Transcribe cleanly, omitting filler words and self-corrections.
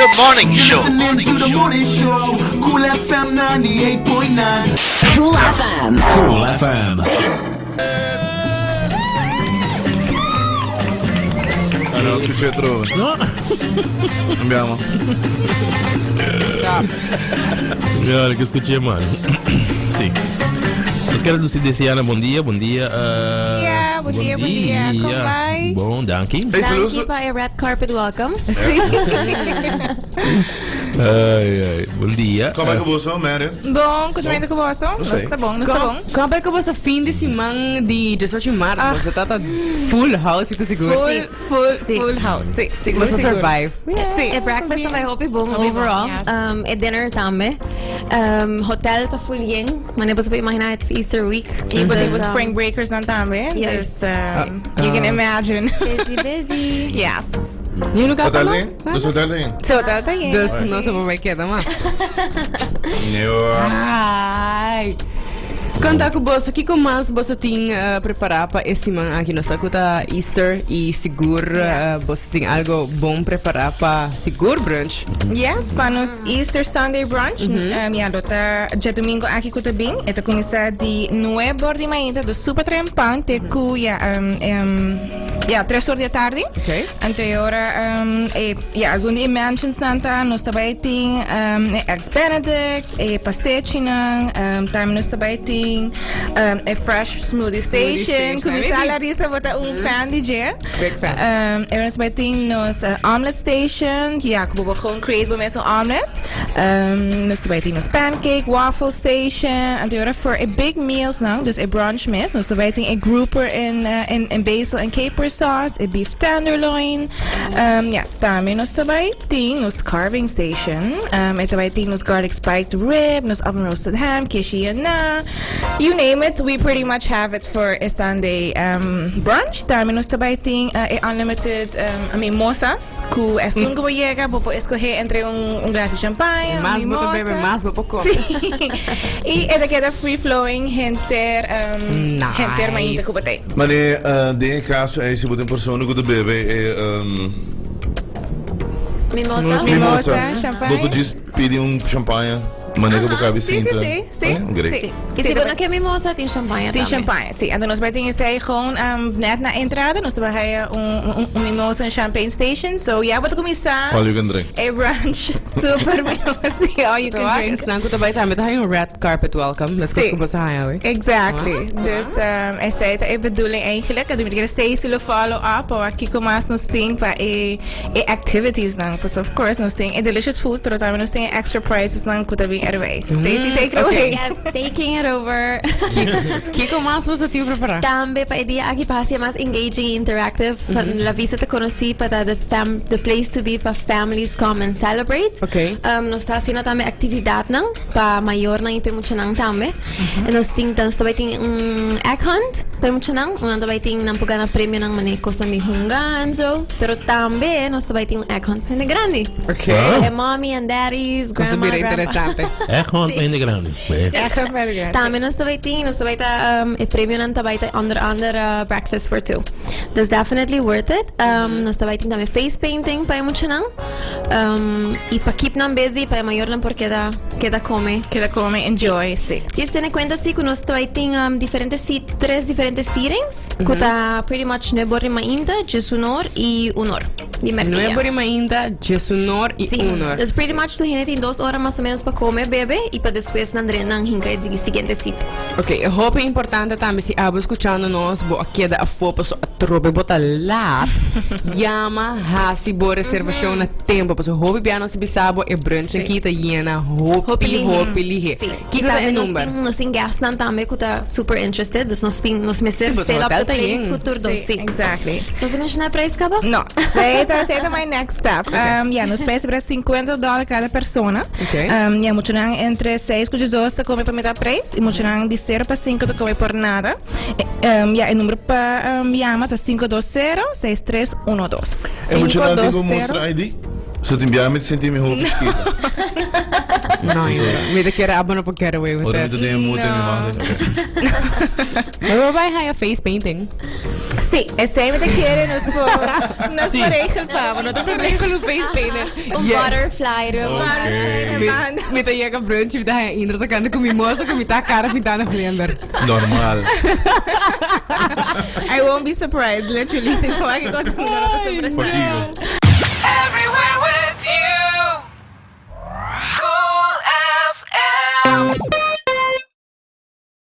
The Morning Show. Listening to the morning show. Cool FM 98.9. Cool FM. Cool FM. Allora, scuccia trove. No. Andiamo. Ja, ku skucha man. Si. Nos ke desea bon dia, bon dia. Uh, dia, bon dia, bon dia. Kon bai? Bon, danki. Hey, Danki saludos. pa e red carpet welcome. Ai, ai, bon dia. Kon bai ku boso, Mary? Bon, ku ta ku boso? Nos ta bon, nos ta bon. Kon bai ku boso fin di siman di 18 maart? Ah. Boso ta full house, ta sigur. Full, full, Si. full house. Si, sigur, Boso sigur. survive. Si. E breakfast ta bai hopi bon Hopi bon, overall. yes. E dinner tambe. Hotel ta full yen. Manera boso por imagina it's Easter week. Y bo tin Dus, spring breakers nan tambe. Yes. Dus, you can imagine. Busy, busy. Yes. Ni lugar Hotel pa tin? Dus hotel tin? Si hotel ta yen. Dus nos por bai keda mas. Yo. Ai. Konta ku boso, kiko mas boso tin prepará pa e siman aki? Nos sa ku ta Easter i sigur Yes. boso tin algo bon prepará pa sigur brunch. Yes, pa nos Easter Sunday brunch. Ya, lo ta djadumingu aki ku ta bin. E ta kuminsá di nuebe or di mainta, dus super trempan, te ku ya, ya, tres or di atardi. Okay. Anto e ora, e, ya, algun di e mentions nan ta, nos ta bai tin e eggs Benedict, e pastechinan, tambe nos ta bai tin e fresh smoothie station. station. Ku mi sa Larissa bo ta un fan di dje. Big fan. E nos ta bai tin nos omelet station, ya, ku bo por gewoon create bo mes un omelet. Nos ta bai tin nos pancake, waffle station. Anto e ora for e big meals nan, dus e brunch mes, nos ta bai tin e grouper in in basil and caper sauce, e beef tenderloin. Ya, tambe nos ta bai tin nos carving station. E ta bai tin nos garlic spiked rib, nos oven roasted ham, keshi yená. You name it, we pretty much have it for e Sunday brunch. Tambe nos ta bai tin e unlimited mimosas ku esun ku bo yega bo por eskohe entre un glas di champaña, un Mas bo ta mimosa. bebe, mas bo por kome. Sí. I e ta keda free flowing henter Nice. henter mainta ku bo ta ei. Mane, den e kaso ei si bo tin persona ku ta bebe e Mimosa. Mimosa, mimosa, champaña. bo por djis pidi un champaña manera ku bo kabi Si, si, sinta. si, si, Oh, great. si. Y si bo no ke mimosa, tin champaña Tin tambe. champaña, si. Anto nos bai tin esei gewoon net na entrada nos ta bai haya un un mimosa en champagne station. So ya bo ta kuminsá All you can drink. e brunch super mimosa, si, all you can drink. Esnan ku ta bai tambe ta haya un red carpet welcome. Meskos Si. ku bo sa haya awe. Exactly. Dus esei ta e bedoeling eigenlijk. Anto mi ta kere Stacey lo follow up pa wak kiko mas nos tin pa e e activities nan. Pasobra of course nos tin e delicious food pero tambe nos tin e extra prizes nan ku ta bin erbij. Stacey take it away. Yes, taking it over. Kiko mas boso tin prepará? Tambe pa e dia aki pa haci mas engaging y interactive. La Vista ta conoci pa ta the fam the place to be pa families come and celebrate. Okay. Nos ta haciendo tambe actividadnan pa mayornan y pa e muchanan tambe. Nos tin nos ta bay tin un egg hunt pa e muchanan. Nan ta bay tin nan por gana premionan manera cosnan di hunga en zo. Pero tambe nos ta bay tin un egg hunt pa hende grandi. Okay. E mommy and daddies, Cosa grandma, bira grandpa. interesante. Egg hunt pa hende grandi. Egg hunt pa hende grandi. Tambe nos ta bay tin, nos ta bay ta e premionan ta bay ta onder andere breakfast for two. Dus definitely worth it. Nos ta bay tin tambe face painting pa e muchanan. Y pa keep nan busy, pa e mayornan por keda keda come. Keda come, enjoy, si. Djis tene cuenta si cu nos ta bay tin diferente seat, tres diferente seatings cu ta pretty much nuebe or di mainta, djesunor y unor di merdia. Nuebe or di mainta, djesunor y Si. unor. Dus pretty much tur hende tin dos ora mas o menos pa come, bebe y pa despues nan dren nan hinca e siguiente seat. Ok, e hopi importante tambe si abo skuchando nos bo a keda afó paso atrobe bo ta laat, yama hasi bo reservashon na tempo paso hopi bia nos bisa bo e brunch aki ta yena hopi hopi lihe. Sí. Kiko ta e Tambe nos number? tin nos tin guestnan tambe ku ta super interested, dus nos tin nos mester Sí, boso fill up hotel the ta place yen. ku tur dos, Sí, sí. exactly. Nos a menshoná e prijs kaba? No, esei ta esei ta my next step. Ya, nos prijs ta bira 50 dòler kada persona. Okay. Ya, muchanan entre 6 ku 18 ta come pa mitad prijs y muchanan di 0 pa 5 ta come por nada. Ya, e numero pa yama ta 520 6312. E muchanan tin ku 520. mustra ID? So tin bia mi ta sinti mi hopi chikito. No, mi ta kere abo no por get away with Ora mi it. ta den e mood den mi man. Maar we bai haya face painting. Si, esey mi ta kere nos por nos por regel pa bo, no ta problema. Regel un face painter. Un butterfly ro. Ok. Man. Mi ta yega brunch mi ta haya Indra ta kanta ku mimosa ku mi ta kara pintá na vlinder. Normal. I won't be surprised, literally. Si no, aki cosa mi no ta sorpresa. Pakiko?